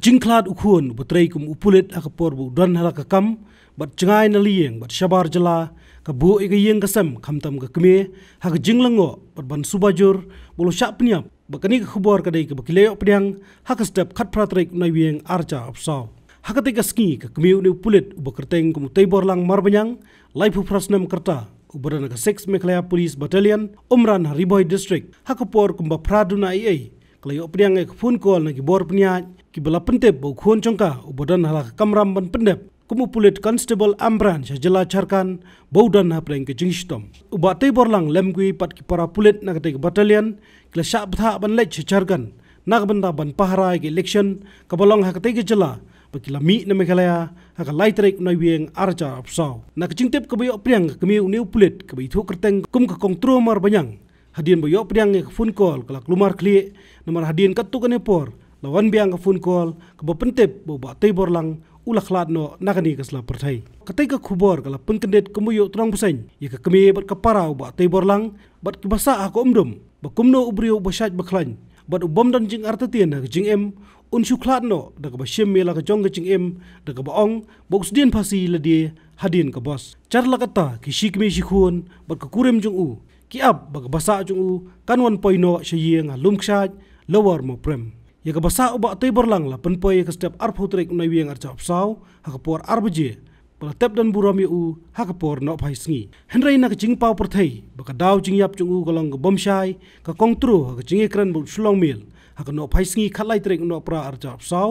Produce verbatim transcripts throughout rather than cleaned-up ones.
Jingkhlad u khun uba trei kum u pulit ha ka por ba u don ha la ka kam bad jngai na lieng bad shabar jylla ka buh ïa ka ïing ka sem khamtam ka kmie ha ka jinglyngngoh bad ban suba jur ba u la shah pynïap. Ba kane ka khubor ka dei kaba ki la ïoh pdiang ha ka step khatphra tarik u Naiwieng arhajar arphew saw. Ha katei ka sngi ka kmie une u pulit uba kyrteng kum u Teiborlang Marbaniang, laiphew phra snem ka rta, uba don ha ka Six Meghalaya Police Battalion, Umran ha Ri Bhoi District, ha ka por kumba phra duna eiei ka la ïoh pdiang ïa ka phone call na ki bor pynïaid kiba la pyntip ba u khun jong ka uba don ha la ka kamram ban pyndep kum u pulit constable Ambrane sha jylla Jharkhand ba u don hapdeng ka jingshitom. U Bah Teiborlang lem kum pat ki para pulit na katei ka battalion ki la shah bthah ban leit sha Jharkhand na ka bynta ban pahara ïa ka election kaba long ha katei ka jylla ba ki la mih na Meghalaya ha ka lai tarik u Naiwieng arhajar arphew saw. Na ka jingtip kaba ïoh pdiang ka kmie une u pulit kaba ithuh kyrteng kum ka Kong Tru Marbaniang, hadien ba ïoh pdiang ïa ka phone call ka la kulmar khlieh, namar hadien katto katne por la wan biang ka phone call kaba pyntip ba u Bah Teiborlang u la khlad noh na kane ka sla pyrthei. Katei ka khubor ka la pynkyndit kumba ïoh tnong bseiñ ïa ka kmie bad ka para u Bah Teiborlang bad kiba sah ha ka umdum ba kumno u briew uba shait ba khlaiñ bad u bym don jingartatien ha ka jingim un shu khlad noh da kaba shim ïa la ka jong ka jingim da kaba ong ba u sdien phasi lade hadien ka bos. Jar la katta ki shi kmie shi khun bad ka kurim jong u ki ap ba kaba sah jong u kan wan poi noh sha ïing ha Lumkshaid, Lower Mawprem. Ïa kaba sah u Bah Teiborlang la pynpoi ha ka step arphew tarik u Naiwieng arhajar arphew saw ha ka por ar baje ba la tep don burom ïa u ha ka por nohphai sngi. Hynrei na ka jingpaw pyrthei ba ka daw jingïap jong u ka long ka bym shai, ka Kong Tru ha ka jingïakren bad u Shlong Miel ha ka nohphai sngi khatlai tarik u Nohprah arhajar arphew saw,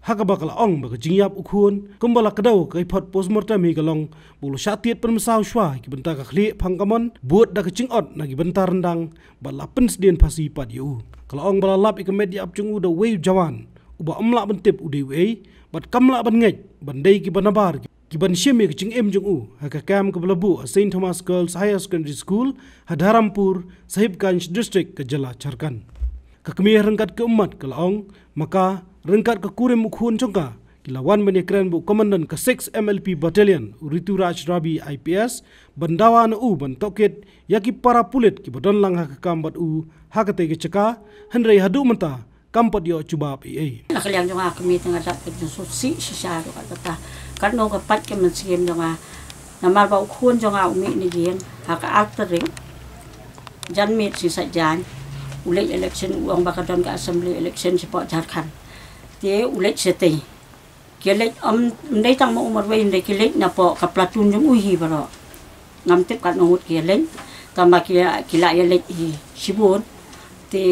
ha kaba ka la ong ba ka jingïap u khun kumba la kdew ka report postmortem hi ka long ba u la shah tied pynmynsaw shuwa ki bynta ka khlieh phang kamon bud da ka jingot na ki bynta ryndang bad la pynsdien phasi pat ïa u. Ka la ong ba la lap ïa ka met ïap jong u da uwei u jawan uba ym lah ban tip u dei uei bad kam lah ban ngeit ban dei kiba nabar ki ban shim ïa ka jingim jong u ha ka camp kaba la buh ha Saint Thomas Girls Higher Secondary School ha Dharampur Sahibganj District ka jylla Jharkhand. Ka kmie ryngkat ki ummat ka la ong ma ka ryngkat ka kurim u khun jong ka ki la wan ban ïakren bad u Commandant ka Six M L P Battalion u Rituraj Ravi I P S ban dawa na u ban tohkit ïa ki para pulit kiba don lang ha ka kam bad u ha katei ka jaka, hynrei haduh mynta kam pat ïoh jubab ei ei. Na ka liang jong nga ka kmie te nga dap ka jingsngewsih shisha ruh kata. Katno ka pait ka mynsiem jong nga. Namar ba u khun jong nga u mih na ïing ha ka ar tarik janmiet shisha jan. U leit election, u ong ba ka don ka assembly election shapoh Jharkhand. Te u leit shatei. Ki leit, ym dei tang ma u marwei, hynrei ki leit napoh ka platoon jong u hi baroh. Ngam tip katno ngut ki leit, tang ba ki, ki la ïa leit hi shibun. Te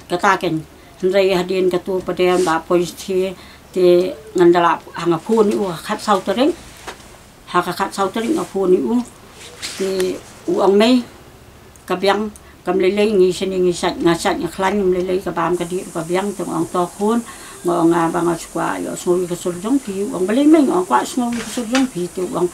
kata kein, hynrei hadien katu pat ym da poi shatei, te ngan da la hap nga phone ïa u ha ka khatsaw tarik. Ha ka khatsaw tarik nga phone ïa u. Te u ong mei, ka biang, kam lei lei ngi shane ngi shait, nga shait nga khlaiñ, kam lei lei ka bam ka dih ruh ka biang. Te nga ong to khun, nga ong nga ba nga shu kwah ïohsngew ïa ka sur jong phi. U ong balei mei, nga ong kwah sngew ïa ka sur jong phi. Te u ong,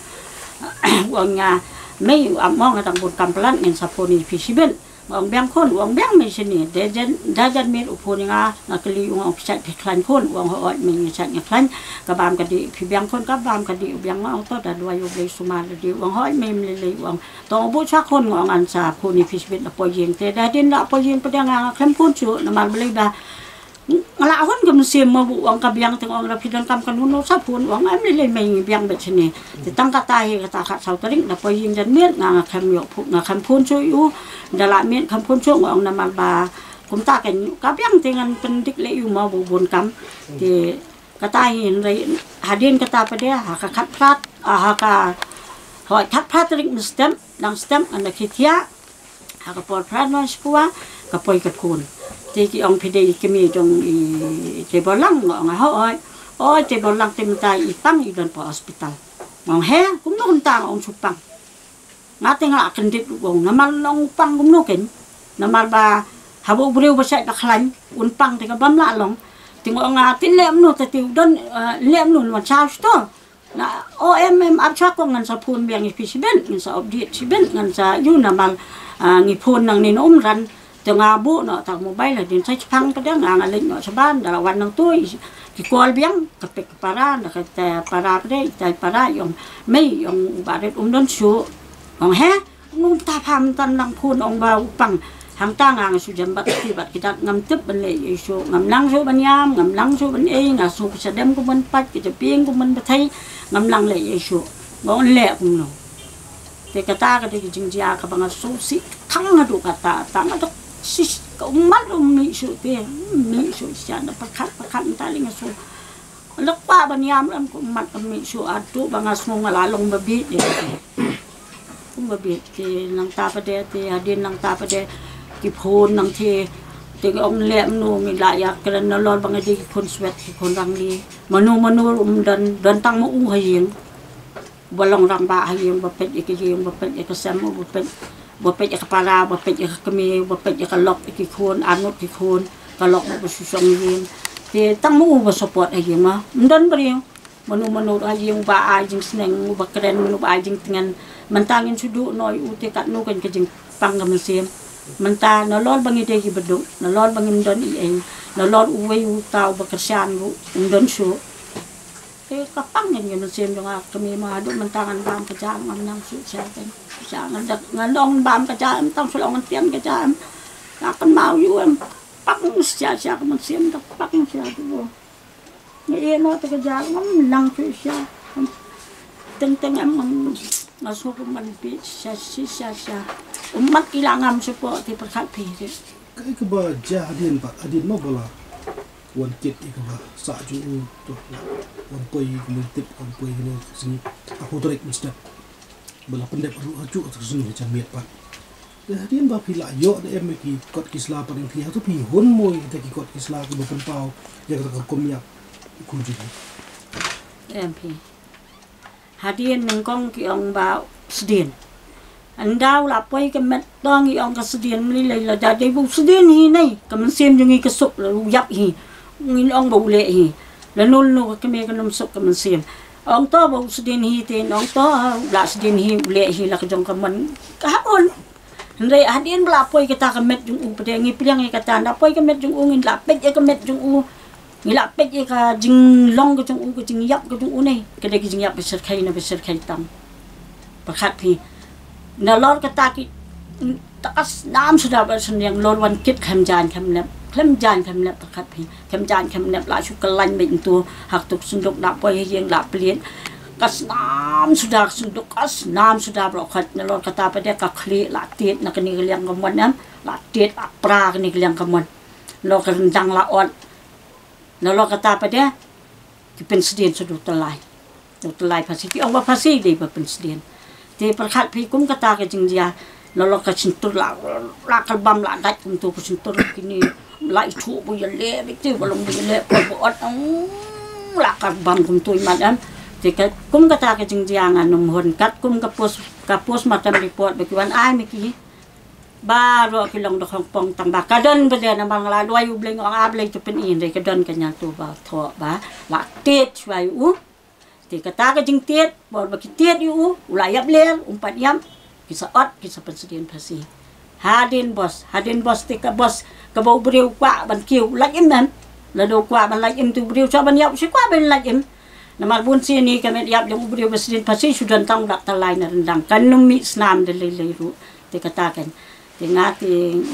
u ong nga mei, u ap mo, nga dang bun kam palat, ngin sa phone ïa phi shibit. Nga ong biang khun, u ong biang mei shane. Da jan, da janmiet u phone ïa nga, nga kylli u, nga ong phi shait phi khlaiñ khun. U ong hooid mei, nga shait nga khlaiñ, ka bam ka dih phi biang khun, ka bam ka dih. U biang, nga ong to da duwai ïa U Blei sumar lade. U ong hooid mei, ym lei lei. U ong to nga buh shuwa khun, nga ong ngan sa phone ïa phi shibit da poi ïing. Te da hadien da poi ïing pat nga, nga khlem phone shuh namar balei ba nga la hun ka mynsiem mo, ba u ong ka biang. Te nga ong da phi donkam kano kano sa phone. U ong em lei lei mei, ngi biang beit shane. Te tang kata hi, kata khatsaw tarik da poi ïing janmiet nga, nga khlem ïoh pho-, nga khlem phone shuh ïa u. Da la miet khlem phone shuh, nga ong namar ba kumta kein ka biang, te ngan pyndik leh ïa u mo, ba u bun kam. Te kata hi, hynrei hadien kata pat ha ka khatphra, ah, ha ka, hooid, khatphra tarik mynstep, dang step ngan da khie thiah. Ha ka por phra nongshiphew ka poi ka phone. Te ki ong phi dei i kmie jong i Teiborlang, nga ong hooid. Oi Teiborlang, te mynta i pang i don hapoh hospital. Nga ong he, kumno kumta, nga ong shu pang. Nga te nga la kyndit ruh, nga ong namar long u pang kumno kein. Namar ba haba u briew ba shait ba khlaiñ un pang te ka bym lah long. Te nga ong nga te leh kumno, te te u don, eh, leh kumno, wan shaw shuh to. Na, o em em, ap shuwa ko, ngan sa phone biang ïa phi shibit, ngan sa update shibit, ngan sa ïa u namar, ah, ngi phone nangne na Umran. Te nga buh noh ta mobile, hadien sa shipang pat nga, nga leit noh shabar, da la wan nangto ki call biang, ka pek ka para, da kata para pat, ita i para i ong mei, i ong u Barit um don shuh. Ong he, ngum ta pham tan lang phone ong ba u pang. Hangta nga nga shu jem bad kti bad kti, ngam tip ban leh ei ei shuh, ngam nang shuh ban ïam, ngam nang shuh ban ei, nga shu ka shadem kum ban pat, ka jabieng kum ban batai, ngam nang leh ei ei shuh. Nga un leh kumno? Te kata ka dei ka jingjia kaba nga shu sih thang haduh katta, tang haduh sis ka ummat um mih shuh te, um mih shuh sha da pakat pakat mynta lei nga shu. Lok pa ban ïam lam ka ummat ka mih shuh haduh ba nga sngew nga la long ba bieit ïa ka. Kum ba bieit te nangta pat de te hadien nangta pat de ki phone nang te te ong leh mano ngi la ïa kren nalor ba nga dei ki khun swet ki khun rangli. Mano mano um don, don tang ma u ha ïing. Ba long rangbah ha ïing, ba peit ïa ka ïing, ba peit ïa ka sem, ba peit, ba peit ïa ka para, ba peit ïa ka kmie, ba peit ïa ka lok, ïa ki khun, arngut ki khun, ka lok ba shu shong ïing. Te tang ma u ba support ha ïing ma, ym don briew. Mano mano ha ïing ba ai jingsneng, ba kren, mano ba ai jingtngen. Mynta ngin shu duh noh ïa u te katno kan ka jingpang ka mynsiem. Mynta nalor ba ngi dei ki baduk, nalor ba ngim don ei ei, nalor uwei uta uba kyrshan ruh ym don shuh. Te ka pang ngan ngan mynsiem jong nga ka kmie ma haduh mynta ngan bam ka ja ngam nang shuh sha ka. Sha ngan da ngan ong bam ka ja em tang shu ong ngan tian ka ja em. Ka kynmaw ïa u em. Pang sha sha ka mynsiem da pang sha tu. Ngi ïa no te ka ja ngam nang shuh sha. Teng teng em ngam nga shu kum ban pi sha shi sha sha. Ummat ki la ngam shu po te pyrkhat phi te. Kai ka ba ja hadien ba hadien ma ba la. Wan kit ïa ka ba sah jong u to. Wan poi ïa ka mynta wan poi ïa ka sngi. Aku tarik mynstep. Ba la pyndep ruh ha ju ka sngi ha jan miet pat. Te hadien ba phi la ïoh da em ïa ki kot ki sla pat ïa phi ha to phi hun mo ïa kita ki kot ki sla ki ba pynpaw ïa kata ka rukom ïap. Khun jong phi. Em phi. Hadien nyngkong ki ong ba sdien. Ynda u la poi ka met tong i ong ka sdien mli lei la da dei ba u sdien hi nei ka mynsiem jong ngi ka suk la u ïap hi. Ngin ong ba u leh hi. Lano lano ka kmie kan ym suk ka mynsiem. Ong to ba u sdien hi te ong to u la sdien hi u leh hi la ka jong ka mon ka ha un. Hynrei hadien ba la poi kata ka met jong u pdeng ngi pdeng ïa kata ynda poi ka met jong u ngin la peit ïa ka met jong u. Ngi la peit ïa ka jinglong ka jong u ka jingïap ka jong u ne ka dei ka jingïap ba shyrkhei na ba shyrkhei tam. Pyrkhat phi nalor kata ki ta ka snam suda ba sniang lor wan kit khlem jan khlem nep khlem jan khlem nep pyrkhat phi khlem jan khlem nep la shu kyllain beit ntu ha katu ka synduk da poi ha ïing la plied ka snam suda ka synduk ka snam suda ba la khot nalor kata pat de ka khlieh la tied na kane ka liang ka mon em la tied la pra kane ka liang ka mon. Nalor ka ryndang la ot. Nalor kata pat de ki pynsdien sha u tyllai. U tyllai phasi ki ong ba phasi dei ba pynsdien. Te pyrkhat phi kum kata ka jingjia. Nalor ka shyntur la la karbam la dait kumtu ka shyntur kine la ithuh ba ïaleh beit te ba long ba ïaleh ba ot la karbam kumtu imat em. Te ka kum kata ka jingjia ngan ym hun kat kum ka post ka postmortem report ba ki wan ai ma ki. Baroh ki long da khongpong tang ba ka don ba dei namar nga la duwai U Blei nga ong A Blei to pyni hynrei ka don ka ñiangtu ba thoh ba la tied shuwa ïa u. Te kata ka jingtied bor ba ki tied ïa u u la ïap ler um pat ïap ki sa ot ki sa pynsdien phasi. Hadien bos hadien bos te ka bos kaba u briew u kwah ban kiew u lait im em. Lada u kwah ban lait im te u briew shuwa ban ïap u shu kwah ban lait im. Namar bun sien hi ka met ïap jong u briew ba sdien phasi shu don tang u dak tyllai na ryndang kan ym mih snam da lei lei ruh. Te kata kan te nga te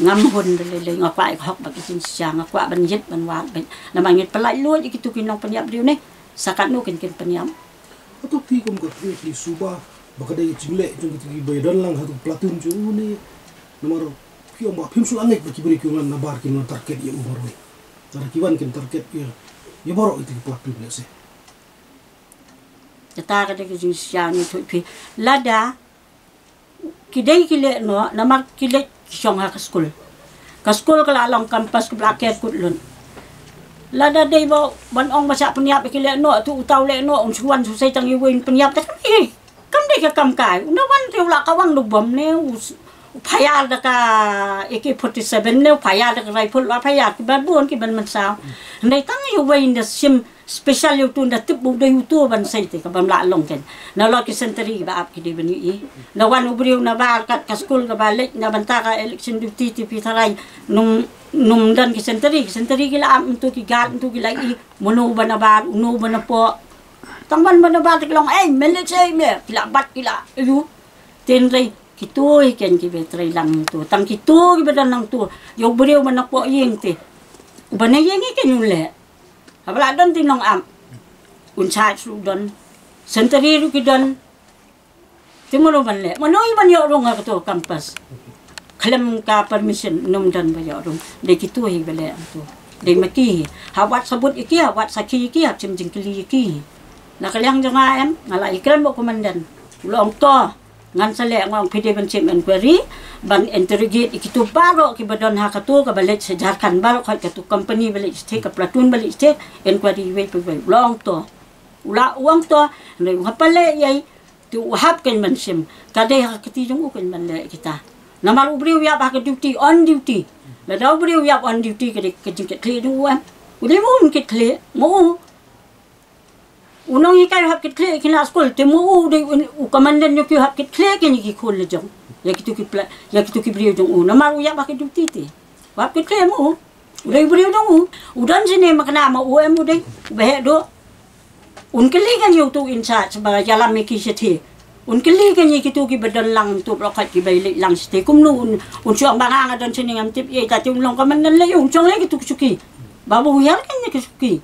ngam hun da lei lei nga kwah ïa ka hok bad ka jingshisha nga kwah ban ïit ban wad bad namar ngin pyllait luid ïa kitu ki nongpynïap briew ne sa katno kin kin pynïap. Hato phi kum ka phi phi suba ba ka dei ka jingleh jong kitu ki ba ïadon lang hato ka platoon jong u ne namar phi ong ba phim shu angeit ba ki briew ki wan nabar kin wan target ïa u marwei. Tara ki wan kin target ïa ïa baroh ïa ki platoon lehse. Kata ka dei ka jingshisha ngi thuh phi lada ki dei ki leh noh namar ki leh ki shong ha ka skul. Ka skul ka la long kampas ka bla ker kut lun. Lada dei ba ban ong ba shah pynïap ki leh noh tu u tau leh noh un shu wan shu sei tang iwei pynïap ta kam i. Kam dei ka kam kai u na wan te u la ka wang du bom ne u s- u phayar da ka A K forty seven ne u phayar da ka rifle u la phayar ki ban bun ki ban mynsaw. Ndei tang iwei nda sim special ïa utu nda tip ba u dei utu ban sei te ka bym lah long ken. Nalor ki sentri ba ap ki dei ban ïohi. Na wan u briew na bar kat ka skul kaba leit na bynta ka election duty te phi tharai num num don ki sentri ki sentri ki la ap ntu ki guard ntu ki la ïohi mano ba na bar uno ba na poh. Tang wan ba na bar te ki long ei me leit sei me ki la bat ki la ïohi. Te hynrei Kito hi kein kiba trei lang tu. Tang kito kiba don lang tu. Ïa u briew ba na poh ïing te. Uba na ïing hi kein u leh. Haba la don te nongap. Un sait shu don. Sentri ruh ki don. Te mano ban leh. Mano i ban ïoh rung ha kato campus. Khlem ka permission ym don ba ïoh rung. Dei kito hi ba leh tu. Dei ma ki hi. Ha wat sabut ïa ki, ha wat sakhi ïa ki, ha chim jingkylli ïa ki. Na ka liang jong nga em, nga la ïakren bad u commandant. U la ong to. Ngan sa leh, nga ong phi dei ban shim inquiry, ban interrogate ïa kito baroh kiba don ha kato kaba leit sha Jharkhand baroh, khat kato company ba leit sha te, ka platoon ba leit sha te, inquiry iwei pa iwei. U la ong to. U la ong to, hynrei u hap leh ïa i, te u hap kein ban shim. Ka dei ha ka kti jong u kein ban leh kita. Namar u briew u ïap ha ka duty, on duty. Lada u briew u ïap on duty ka dei ka jingkitkhlieh jong u em. U dei mo u kit khlieh, mo u. U nonghikai u hap kit khlieh ïa ki khynnah skul, te mo u dei u, u commandant jong ki u hap kit khlieh kein ïa ki khun la jong. Ïa kito ki pla-, ïa kito ki briew jong u. Namar u ïap ha ka duty te. U hap kit khlieh mo u. U dei u briew jong u. U don shane ma khynnah ma u em u dei. U ba heh duh. Un kylli kein ïa uto in charge ba ïalam ïa ki shatei. Un kylli kein ïa kito kiba don lang tu baroh khat kiba leit lang shatei. Kumno un, un shong ba nga nga don shane ngam tip ïa ita te un long commandant lei un shong lei kito ki shuki. Ba u hiar kein ïa ki shuki.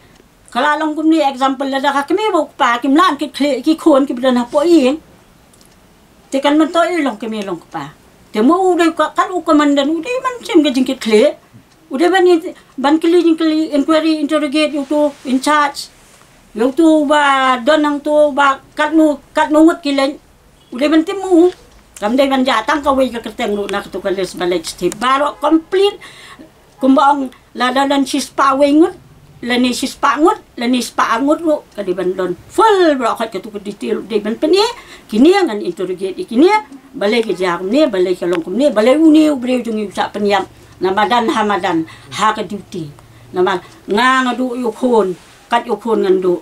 Ka la long kumne example lada ka kmie bad u kpa kim lah kit khlieh ki khun kiba don hapoh ïing. Te kan myntoi long kmie long kpa. Te mo u dei ka, kat u commandant u dei ban shim ka jingkit khlieh. U dei ban in-, ban kylli jingkylli, inquiry, interrogate ïa uto in charge. Ïa uto ba don hangto ba katno, katno ngut ki leit. U dei ban tip mo u. Kam dei ban jah tang kawei ka kyrteng ruh na kato ka list ba leit shatei. Baroh complete. Kumba ong lada don shispah wei ngut, lane shispah ngut, lane spah ar ngut ruh, ka dei ban don full baroh khat kato ka detail ruh dei ban pyni, kine ngan interrogate ïa kine, balei ka jia kumne, balei ka long kumne, balei une u briew jong ngi u shah pynïap na madan ha madan, ha ka duty. Namar nga nga duh ïa u khun, kat ïa u khun ngan duh.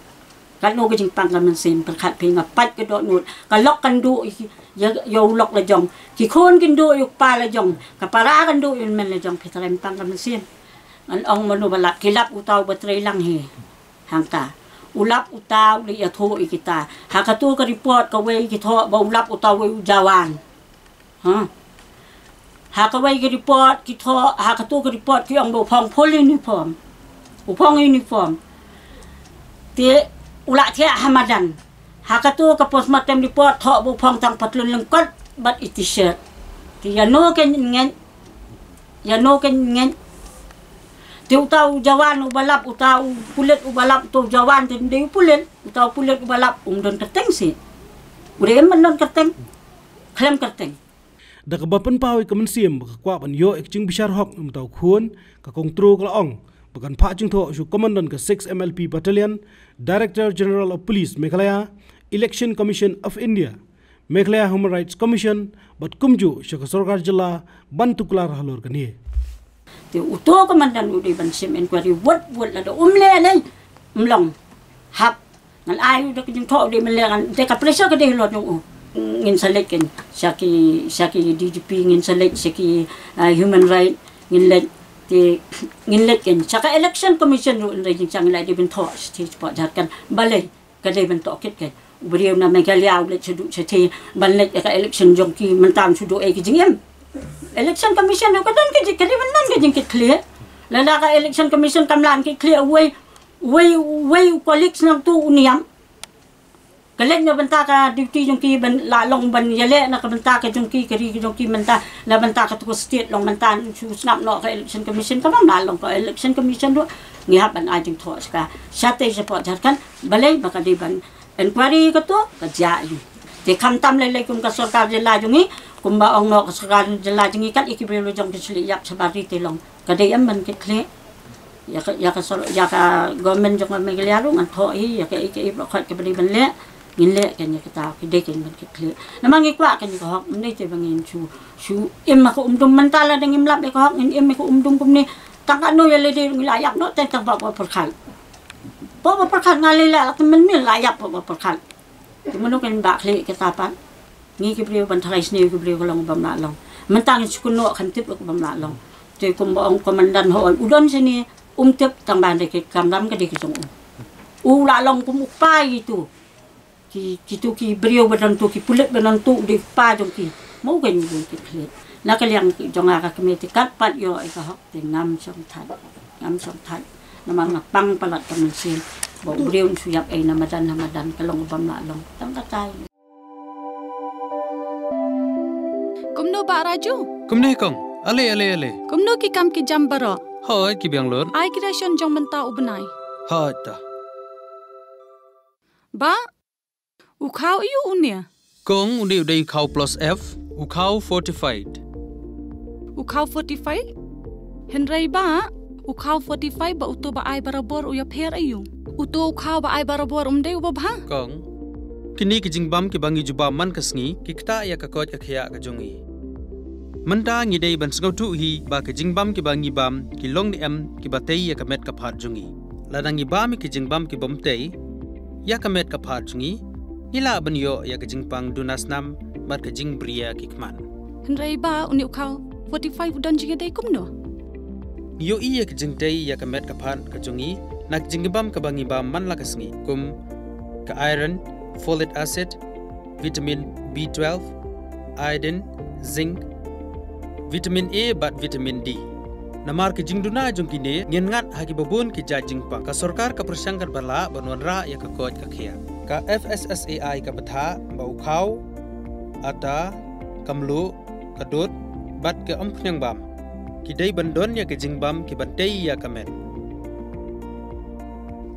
Katno ka jingpang ka mynsiem, pyrkhat phi nga pait ka dohnud. Ka lok kan duh ïa, ïa u lok la jong. Ki khun kin duh ïa u kpa la jong. Ka para kan duh ïa u hynmen la jong, phi tharai ym pang ka mynsiem. Ngan ong mano ba lap, ki lap uta uba trei lang hi. Hangta. U lap uta u la ïathuh ïa kita. Ha kato ka report kawei ki thoh ba u lap uta uwei u jawan. Ha. Ha kawei ka report ki thoh, ha kato ka report ki ong ba u phong full uniform. U phong uniform. Te u la thiah ha madan. Ha kato ka postmortem report thoh ba u phong tang patlun lyngkot bad i t-shirt. Te ïano kein ngeit. Ïano kein ngeit. Te uta u jawan uba lap, uta u pulit uba lap, uta u jawan te ym dei u pulit, uta u pulit uba lap um don kyrteng seh. U dei em ban don kyrteng. Khlem kyrteng. Da kaba pynpaw ïa ka mynsiem ba ka kwah ban ïoh ïa ka jingbishar hok na uta u khun, ka Kong Tru ka la ong ba kan phah jingthoh sha u Commandant ka six M L P Battalion, Director General of Police Meghalaya, Election Commission of India, Meghalaya Human Rights Commission, bad kumjuh sha ka sorkar jylla ban tuklar halor kane. Te uto u Commandant u dei ban shim inquiry wut wut, lada um leh lei ym long. Hap Ngan ai u da ka jingthoh u dei ban leh, ngan, te ka pressure ka dei halor jong u. Ngin sa leit kein sha ki, sha ki D G P, ngin sa leit sha ki, ah, human right, ngin leit, te ngin leit kein sha ka Election Commission ruh, hynrei jingshang ngi la dei ban thoh shatei shapoh Jharkhand. Balei ka dei ban tohkit kein? U briew na Meghalaya u leit shaduh shatei ban leit ïa ka election jong ki, mynta ym shu duh ei ka jingim. Election Commission ruh ka don ka jing, ka dei ban don ka jingkitkhlieh. Lada ka Election Commission kam lah kitkhlieh, uwei, uwei, uwei u colleague nangtu u niam. Ka leit na bynta ka duty jong ki ban lah long ban ïaleh na ka bynta ka jong ki, ka ri ka jong ki mynta, na bynta katu ka state long mynta, shu sngap noh ka Election Commission, ka bym lah long ka Election Commission ruh. Ngi hap ban ai jingthoh sha ka, shatei shapoh Jharkhand, balei ba ka dei ban inquiry katu ka jia ïa u. Te khamtam lei lei kum ka sorkar jylla jong ngi, kumba ong noh ka sorkar jylla jong ngi, kat ïa ki briew la jong ki shu leit ïap shabar ri te long. Ka dei em ban kit khlieh. Ïa ka, ïa ka sor-, ïa ka government jong ka Meghalaya ruh ngan thoh hi, ïa kaei kaei baroh khoit kaba dei ban leh, ngin leh kein ïa kata, ki dei kein ban kit khlieh. Namar ngi kwah kein ïa ka hok, ym dei te ba ngin shu, shu im ha ka umdum. Mynta lada ngim lap ïa ka hok, ngin im ha ka umdum kumne. Tang katno ïa lade ruh ngi la ïap noh, tang tang ba, ba pyrkhat. Ba, ba pyrkhat, nga lei la, la tymmen miet la ïap ba, ba pyrkhat. Te mano kan bah khlieh kita pat. Ngi ki briew ban tharai sniew ki briew ka long bym lah long. Mynta ngin shu kynnoh kan tip ka bym lah long. Te kumba ong Commandant Hall u don shane, um tip, tang ba dei ki kamram ka dei ki jong u. U lah long kum u kpa ïa kitu. Ki, kitu ki briew ba don tu, ki pulit ba don tu, u dei u kpa jong ki. Mo keiñ u bun ki khlieh. Na ka liang jong nga ka kmie te katba ïoh ïa ka hok te ngam shong thait. Ngam shong thait. Namar nga pang palat ka mynsiem. Ba u briew un shu ïap ei na madan ha madan ka long u bym lah long. Tang katai. Kumno Bah Raju? Kumne kong. Ale, ale, ale. Kumno ki kam ki jam baroh? Hooid ki biang lut. Ai ki ration jong mynta u bnai. Hooid ta. Bah, u khaw aiu une? Kong, une u dei u khaw plus F, u khaw fortified. U khaw fortified? Hynrei Bah, u khaw fortified bad uto ba ai barabor u ïapher aiu? Uto u khaw ba ai barabor um dei uba bha? Kong, kine ki jingbam kiba ngi ju bam man ka sngi ki ktah ïa ka koit ka khiah ka jong ngi. Mynta ngi dei ban sngewthuh hi ba ki jingbam kiba ngi bam ki long ne em kiba tei ïa ka met ka phad jong ngi. Lada ngi bam ïa ki jingbam ki bym tei ïa ka met ka phad jong ngi, ngi lah ban ïoh ïa ka jingpang duna snam bad ka jingbriew ki khmat. Hynrei Bah, une u khaw fortified u don jingïadei kumno? Ngi ïohi ïa ka jingtei ïa ka met ka phad ka jong ngi na ka jingbam kaba ngi bam man la ka sngi, kum ka iron, folic acid, vitamin B twelve, iodine, zinc, vitamin A bad vitamin D. Namar ka jingduna jong kine ngin ngat ha kiba bun ki jait jingpang. Ka sorkar ka pyrshang katba lah ban wanrah ïa ka koit ka khiah. Ka F S S A I ka batai ba u khaw, ata, ka mluh, ka dud bad ka umphniang bam ki dei ban don ïa ki jingbam kiban tei ïa ka met.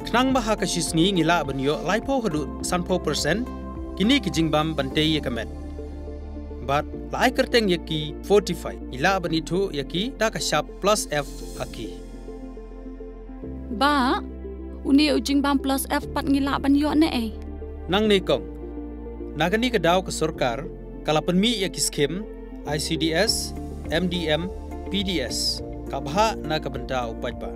Khnang ba ha ka shi sngi ngi lah ban ïoh laiphew haduh sanphew percent kine ki jingbam ban tei ïa ka met. Bad la ai kyrteng ïa ki fortified, ngi lah ban ithuh ïa ki da ka shap plus F ha ki. Bah, une u jingbam plus F pat ngi lah ban ïoh ne ei? Nangne kong. Na kane ka daw ka sorkar ka la pynmih ïa ki skim I C D S, M D M, P D S, ka bha na ka bynta u paidbah.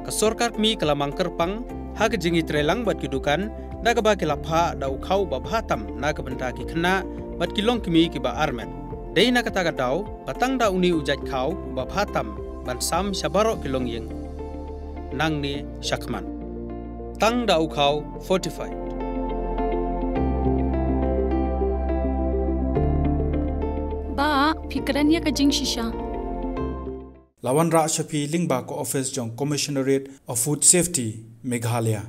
Ka sorkar kmie ka la mang kyrpang ha ka jingïatreilang bad ki dukan da kaba ki la phah da u khaw uba bha tam na ka bynta ki khynnah bad ki longkmie kiba armet. Dei na kata ka daw ba tang da une u jait khaw uba bha tam ban sam sha baroh ki longïing nangne shakhmat. Tang da u khaw fortified. Bah, phi kren ïa ka jingshisha. La wanrah sha phi lyngba ka office jong Commissionerate of Food Safety, Meghalaya.